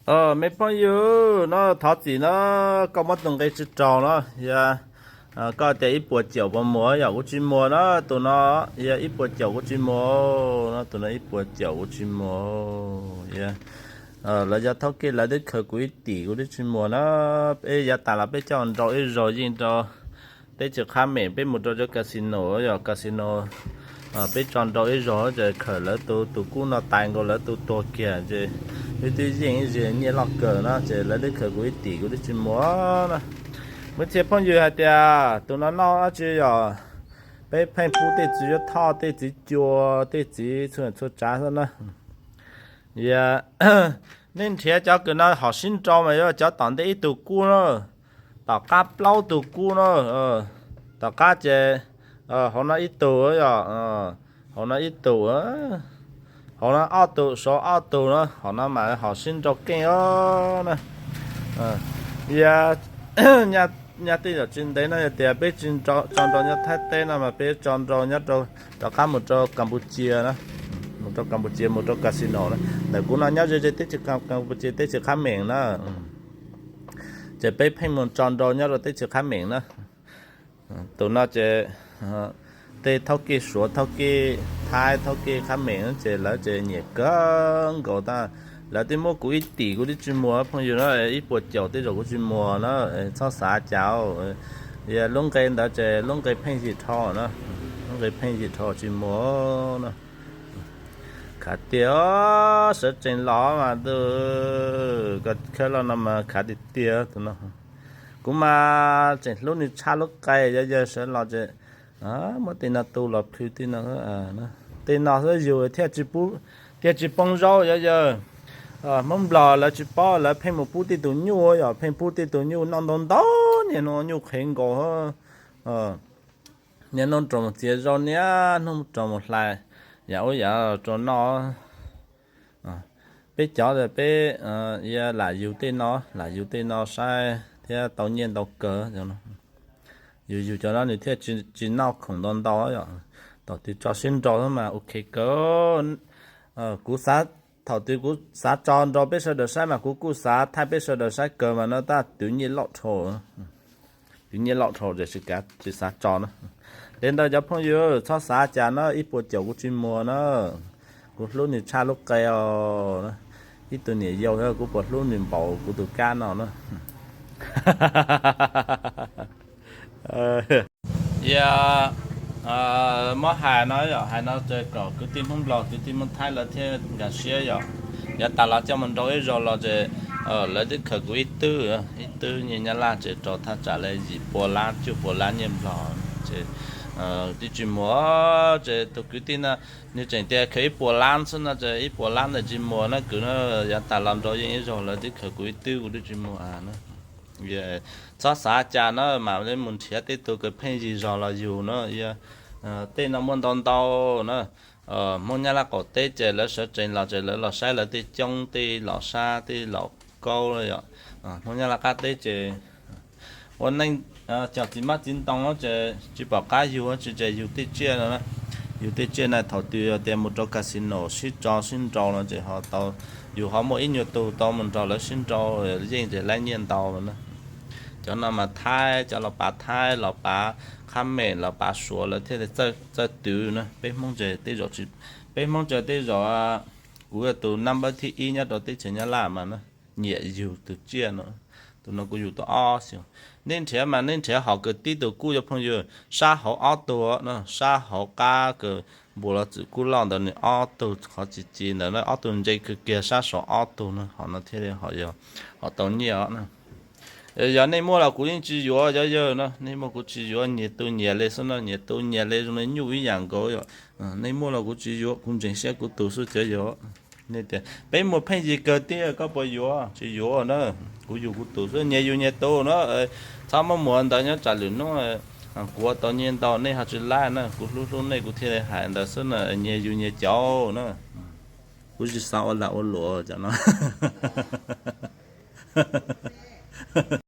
Me phooj ywg no, thov txim no, koj muab tus nqe tsis raug no, yog koj tias ib puas caum puas muag, yog kuv tsis muag no, tus no yog ib puas caum kuv tsis muag no, tus no ib puas caum kuv tsis muag. Lawv yog thauj kev, lawv twb khaws kuv ib tim kuv twb tsis muag na. Peb yav tas los peb coj nrau ib zaug yeej rau teb chaws qhab meem, peb mus rau cov casino, yog casino peb tso nrau ib zaug ces khaws lawv tus, tus kub no tais nkaus lawv tus tuag kiag ces peb twb yeej ib zaug nyiaj loj kawg na, ces lawv twb khaws kuv ib tim kuv twb tsis muag na. Muaj txhia phooj ywg hais tias tus no noj dab tsi yog, peb pheej pub tej txiv yuav thoj, tej txiv cua, tej txiv txhua txhua tsav xwb na. Nej nrhiav cov kws no hom sib nrau mas yuav cov tom ntej ib tug kub na, tom qab plaub tug kub na, tom qab ces hauv no ib tug, yog hauv no ib tug, hauv no ob tug, saud ob tug na, hom no mas hom sib nrau keej os na. Yog nyaj tej zaum tsis ntev no yog tias peb tsis tso nrau nyob Thaib teb no mas peb tso nrau nyob rau, rov qab mus rau Kampuchia na, mus rau Kampuchia mus rau casino na. Ntawm kuv no nyob ze ze teb chaws Kampuchia teb chaws qhab meem na, ces peb pheej mus tso nrau nyob rau teb chaws qhab meem na. Tus no ces tej thauj kev Suav, thauj kev Thaib, thauj kev qhab meem ces lawv ces nyiam kawg nkaus tag. Lawv twb muab kuv ib tim kuv twb tsis muag phooj ywg na, ib puas caum tej zaum kuv tsis muag na, txhob xav cas. Yog lub nqe ntawd ces lub nqe pheej yig dhau na, lub nqe pheej yig dhau tsis muag na. Khav tiag, sawv tsees los mas tus, koj khawb los no mas khav tiag tiag tus no. Kuv mas tseem hlub nws tshaj lub qe, yog yawg sawv los ces muab tej no tu los plhws tej no, tej no xwb yug thiaj tsis poob zaub, yog yawg. Hmoob Nplog lawv tsis paub, lawv pheej mus pub tej tus nyuj, yog pheej pub tej tus nyuj noj ntau ntau, niaj hnub nyuj qhev nkaus. Niaj hnub rau mus txiav zaub, niaj hnub rau mus hlais yam ub yam rau noj. Peb cov peb lam yug tej no, lam yug tej no saib thiab tau nyiaj ntau kawg. Yus yug cov no nws thiaj tsis noj khoom ntau ntau yom. Thaum twg tso sib nrau xwb mas ok kawg. Kuv xav, thaum twg kuv xav tso nrau peb sawv daws saib mas kuv kuj xav thaij peb sawv daws saib kawg mas no tab twv nyiaj loj dhau. Twv nyiaj loj dhau ces tsis kav tsis xav tso na. Li ntawd cov phooj ywg txhob xav cas na, ib puas caum kuv tsis muag na. Kuv hlub nws tshaj lub qe os. Ib tug niam yau thiab kuv puas hlub nws npaum kuv tus kab no na. Yog muab hais no yom, hais no ces kom kwv tij Hmoob Nplog kwv tij Hmoob Thaib lawv thiaj nkag siab yom. Yav tas los coj mus nrau ib zaug los ces lawv twb khaws kuv ib twb, ib twb nyiaj Nyab Laj ces rau thaj tsam li yim pua lab cuaj pua lab nyiaj Nplog ces twb tsis muag. Ces tus kwv tij no nws tseem tias khaws ib puas lab xwb no ces ib puas lab ntawd tsis muag na kwv na. Yav tas los nrau yeej ib zaug lawv twb khaws kuv ib twb kuv twb tsis muag na. Txhob xav cas na, mam li mus nrhiav tej tus kws pheej yig zog los yug na. Tej no muaj ntau ntau na. Hmoob Nyab Laj qaum teb ces lawv sawv tsees los ces lawv los saib lawv tej coob tej los sab tej los kaub yom. Hmoob Nyab Laj qab teb ces ua neej cov txiv mab txiv ntoo ces tsis pom qab yug tsis ces yug tej tsiaj no. Yug tej tsiaj na thaum twg yog tias mus rau casino sib tso sib nrau no ces ho tau, yus ho muaj ib nyuag tug tau mus nrog lawv sib nrau yeej ces laib nyiaj ntau no na. Cov no mas Thaib, cov los pav Thaib los pav qhab mem los pav Suav lawv thiaj li txawj twv na. Peb Hmoob ces tej zaum, peb Hmoob ces tej zaum kuv yog tus nab npawb thib ib nyob rau teb chaws Nyab Laj mas na, nyiam yug tus tsiaj no. Tus no kuv yug tus ob xyoo. Nej nrhiav mas nej nrhiav hom kws tib tus kuj yog phooj ywg, sab hauv ob tug no, sab hauv qab kws npuas los txwm kuj loj ntawd nws ob tug qhov tsis ci ntawd na, ob tug ntse kawg kiag sab saud ob tug no, hom no thiaj li ho yog hom tau nyiaj os na. Yog nej muaj los kuv yeej tsis yuav, yog yawg no, nej muaj kuv tsis yuav, nyias tu nyias li xwb no, nyias tu nyias li zoo li nyuj ib yam nkaus yom. Nej muaj los kuv tsis yuav, kuv ntseeg siab kuv tus xwb cov yog. Nej tias peb muag pheej yig kawg tiag koj puas yuav? Tsis yuav na, kuv yug kuv tus xwb, nyias yug nyias tus na. Txhob muab muag ntawd nyob tsam lwm hnub kuv ua tau nyiaj ntau nej ho tsis laib na, kuv hlub hlub nej kuv thiaj li hais ntawd xwb na, nyias yug nyias cov na. Kuv tsis xav ua lam ua luam cov no.